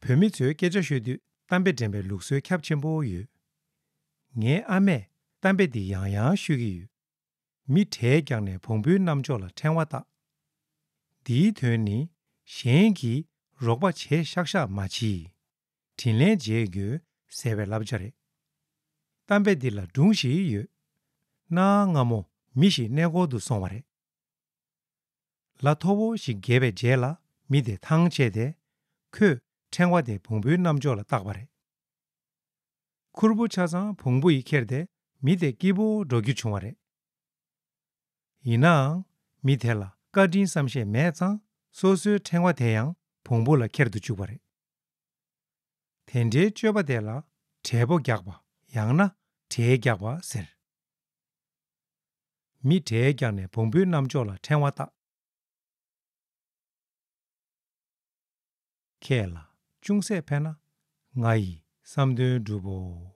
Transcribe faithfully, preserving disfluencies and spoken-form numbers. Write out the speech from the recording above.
བོད་མི་ཚོས་སྐད་ཆ་ཤོད་དུས་གཏམ་དཔེ་འདྲེན་པའི་ལུགས་སྲོལ་ཁྱབ་ཆེན་པོ་ཡོད། ངའི་ཨ་མས་གཏམ་དཔེ་འདི་ཡང་ཡང་ཤོད་ཀྱི་ཡོད། མི་གྲལ་རྒྱག་ནས་བོང་བུའི་རྣམ་ཅོག་ལ་ཕྲེང་བ་བཏགས། འདིའི་དོན་ནི། གཞན་གྱིས་རོགས་པ་བྱས་ཤག་ཤག་མ་བྱེད། དྲིན་ལན་འཇལ་དགོས་ཟེར་བའི་བསླབ་བྱ་རེད། གཏམ་དཔེ་འདི་ལ་སྒྲུང་ཞིག་ཡོད། གནའ་སྔ་མོ་མི་ཞིག་གནས་སྐོར་དུ་སོང་བ་རེད། ལ་མཐོ་བོ་ཞིག་བརྒལ་བའི་རྗེས་ལ་མི་དེ་ཐང་ཆད་དེ། ཁོས་ཕྲེང་བ་དེ་བོང་བུའི་རྣམ་ཅོག་ལ་བཏགས་པ་རེད། ཁུར་པོ་ཆ་ཚང་བོང་བུ་ཡིས་ཁྱེར་ཏེ་མི་དེ་སྐྱིད་པོ་འགྲོ་རྒྱུ་བྱུང་བ་རེད། ཡིན་ནའང་མི་དེ་ལ་བཀའ་དྲིན་བསམ་ཤེས་མེད་ཙང་སོ་སོའི་ཕྲེང་བ་དེ་ཡང་བོང་བུ་ལ་ཁྱེར་དུ་བཅུག་པ་རེད། དེ་འདྲའི་སྤྱོད་པ་དེ་ལ་གྲལ་པོ་རྒྱག་པ་ཡང་ན་གྲལ་རྒྱག་པ་ཟེར། མི་གྲལ་རྒྱག་ནས་བོང་བུའི་རྣམ་ཅོག་ལ་ཕྲེང་བ་བཏགས། ཁྱེད་ལ་ཅུང་ཟད་ཕན་ན་ང་ཡི་བསམ་དོན་འགྲུབ་བོ།